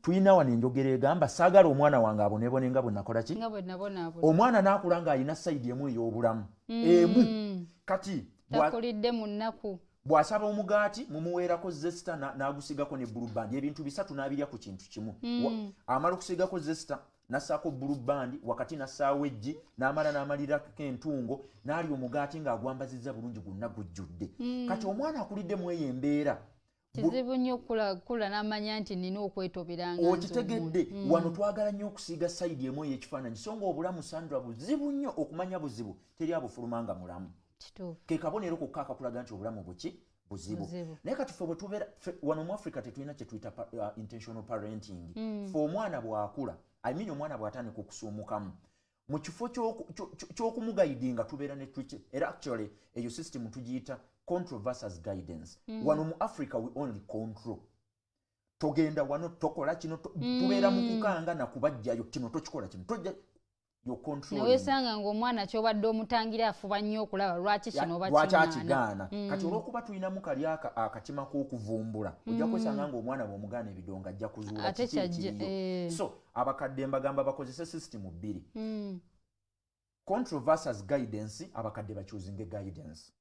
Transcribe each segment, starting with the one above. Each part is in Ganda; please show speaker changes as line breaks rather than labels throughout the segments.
Tulina wano enjogera egamba, "Saagala omwana wange abonebone nga bwe nakola ki."
Nga bwe nabonaabona.
Omwana n'akula ng'alina side emu ey'obulamu emu. Kati
Takulidde mu nnaku.
Bw'asaba omugaati, mumuweerako Zesta, n'agusigako ne Blue Band. Ebintu bisatu n'abirya ku kintu kimu. Amala okusigako Zesta, nassaako Blue Band wakati, nassaawo eggi, n'amala n'amalirako entungo, n'alya omugaati ng'agwambazizza bulungi, gwonna gujjudde. Kati omwana akulidde mu eyo embeera,
Kizibu nnyo okukula n'amanya nti nina okwetoberanga nze.
Okitegedde? Wano twagala nnyo okusiiga side emu ey'ekifaananyi, so nga obulamu, Sandra, buzibu nnyo okumanya. Buzibu, teri abufuluma nga mulamu. Ke kabonero kokka akakulaga nti obulamu buki? Buzibu.
Buzibu.
Naye kati ffe bwe tubeera wano mu Africa, tetulina kye tuyita intentional parenting. Ffe omwana bw'akula, I mean, omwana bw'atandika okusuumukamu, mu kifo ky'okumuguidinga, tubeera ne tuki, era actually eyo system tugiyita control versus guidance. Wano mu Africa we only control. Togenda wano, tokola kino, tubeera mu kukanga nakubajjayo, kino tokikola, kino tojja, you're controlling.
Newesanga ng'omwana kyobadde omutangira, afuba nnyo okulaba lwaki kino oba
lwaki
kiŋŋaana.
Akigaana. Kati olwokuba tulinamu kali akatima k'okuvumbula, ojja kwesanga nga omwana bw'omugaana ebidongo, ajja kuzuula
Ate
kiki
kyajja,
ekiriyo. So abakadde mbagamba bakozese system bbiri, control versus guidance. Abakadde bachoosinge guidance.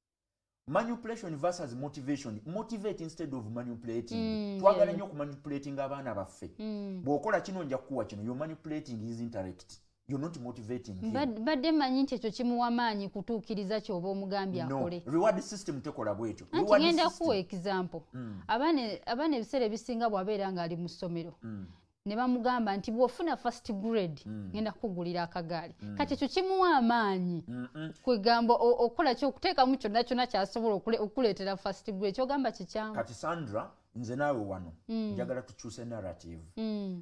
Manipulation versus motivation: motivate instead of manipulating. Twagala nnyo okumanipulating abaana baffe. "Bw'okola kino, nja kukuwa kino." You're manipulating his intellect, you're not motivating him.
Badde mmanyi nti ekyo kimuwa maanyi kutuukiriza kyoba omugambye
No,
akole.
Reward system tekola bwetyo.
Anti
Reward
ngenda
system-
kuwa example. Abaana ebiseera ebisinga bw'abeera ng'ali mu ssomero, ne bamugamba nti bw'ofuna first grade, ngenda kukugulira akagaali. Kati ekyo kimuwa amaanyi kwegamba okukola ki, okuteekamu kyonna kyonna kyasobola okukuleetera first grade. Kyogamba kikyamu?
Kati Sandra, nze naawe wano njagala tukyuse narrative.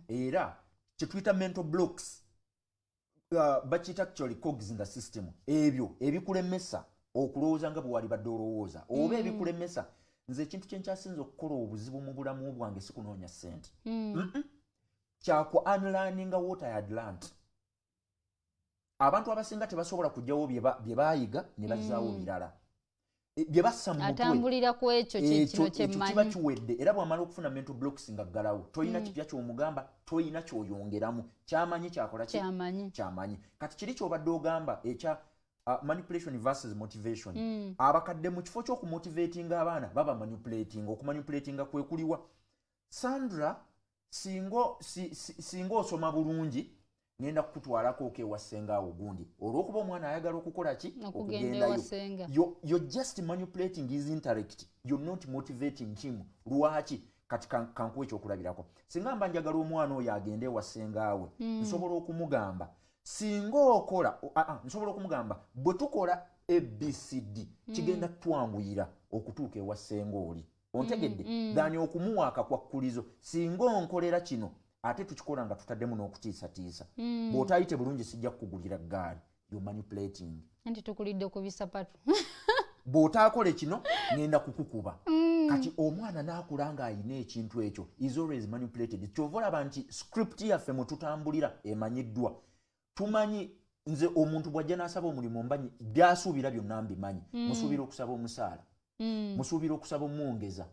Era kyetuyita mental blocks, bakiyita actually cogs in the system, ebyo ebikulemesa okulowooza nga bwe walibadde olowooza oba ebikulemesa. Nze ekintu kyenkyasinza okukola obuzibu mu bulamu bwange si kunoonya ssente. Kyaku unlearninga what I had learnt. Abantu abasinga tebasobola kugjawo bye baayiga ne bazzaawo birala. Bye bassa mu mutwe.
Atambulira ku ekyo kye kino
Ekyo kiba
kyemmanyi.
kiwedde. Era bw'amala okufuna mental blocks nga ggalawo, toyina kipya ky'omugamba, toyina ky'oyongeramu. Kyamanyi kyakola ki?
Kyamanyi.
Kyamanyi. Kati kiri kyobadde ogamba ekya manipulation versus motivation, abakadde mu kifo ky'okumotivatinga abaana, baba manipulating. Okumanipulatinga kwe kuliwa, Sandra? Singa osoma bulungi, ngenda kukutwalako okewa ssengaawo gundi. Olw'okuba omwana ayagala okukola ki?
Okugenda ewa ssenga.
You're just manipulating his intellect, you're not motivating him. Lwaki? Kati kankuwa ekyokulabirako. Singa mba njagala omwana oyo agende ewa ssengaawe, nsobola okumugamba, singa okola nsobola okumugamba, bwe tukola ABCD, kigenda twanguyira okutuuka ewa ssenga oli. Ontegedde? Than okumuwa akakwakkulizo, singa onkolera kino, ate tukikola nga tutaddemu n'okutiisatiisa, bw'otayite bulungi sijja kukugulira ggaali. You're manipulating.
Anti tukulidde ku bisapatu.
Bw'otaakole kino, ŋŋenda kukukuba. Kati omwana n'akula ng'ayina ekintu ekyo, is always manipulated. Kyova olaba nti script yaffe mwe tutambulira emanyiddwa, tumanyi. Nze omuntu bw'ajja n'asaba omulimu, mbanyi byasuubira byonna, mbimanyi. Musuubira okusaba omusaala, musuubira okusaba omwongeza,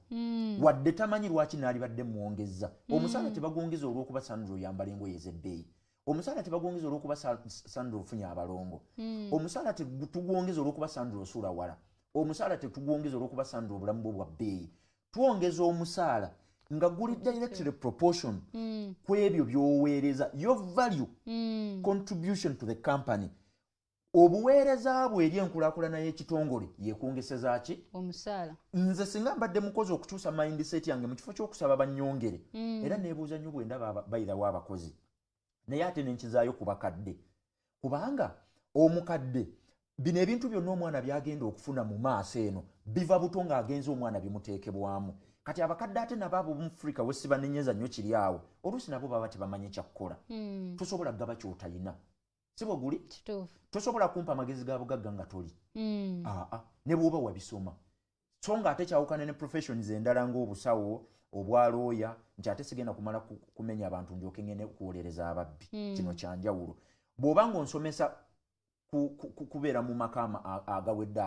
wadde tamanyi lwaki naalibadde mwongeza. Omusaala tebagwongeza olw'okuba Sandra oyambala engoye ez'ebbeeyi. Omusaala tebagwongeza olw'okuba Sandra ofunye abalongo. Omusaala tugwongeza olw'okuba Sandra osuula wala. Omusaala tetugwongeza olw'okuba Sandra obulamu bwo bwa bbeeyi. Twongeza omusaala nga guli directly proportion ku ebyo by'oweereza, your value contribution to the company. Obuweereza bwe eri enkulaakulana y'ekitongole yekwongeseza ki?
Omusaala.
Nze singa mbadde mukozi, okukyusa mindset yange, mu kifo ky'okusaba bannyongere, era neebuuza nnyo bwe ndaba bayirawo abakozi, naye ate nenkizaayo ku bakadde, kubanga omukadde bino ebintu byonna omwana byagenda okufuna mu maaso eno biva buto ng'agenza omwana bimuteekebwamu. Kati abakadde ate nabo abo mu Afrika wesibanenyeza nnyo kiri awo, oluusi nabo baba tebamanyi kyakkola. Tosobola kugaba kyotayina, si bwe guli?
Kituufu.
Tosobola kumpa amagezi ga bugagga nga toli. Aa, ne bw'oba wabisoma, so nga ate kyawukana ne professions endala ng'obusawo, obwalooya, nti ate sigenda kumala kumenya abantu ndyoke ngende kuwolereza ababbi. Kino kyanjawulo. Bw'oba ng'onsomesa kubeera mu maka agawedde,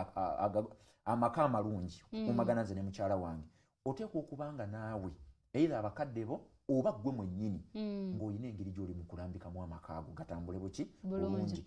amaka amalungi, kukumagana nze ne mukyala wange, oteekwa okuba nga naawe either abakadde bo Oba ggwe mwennyini ng'olina engeri gy'oli mu kulambikamu amaka ago gatambule buki?
Bulungi.
Bulungi.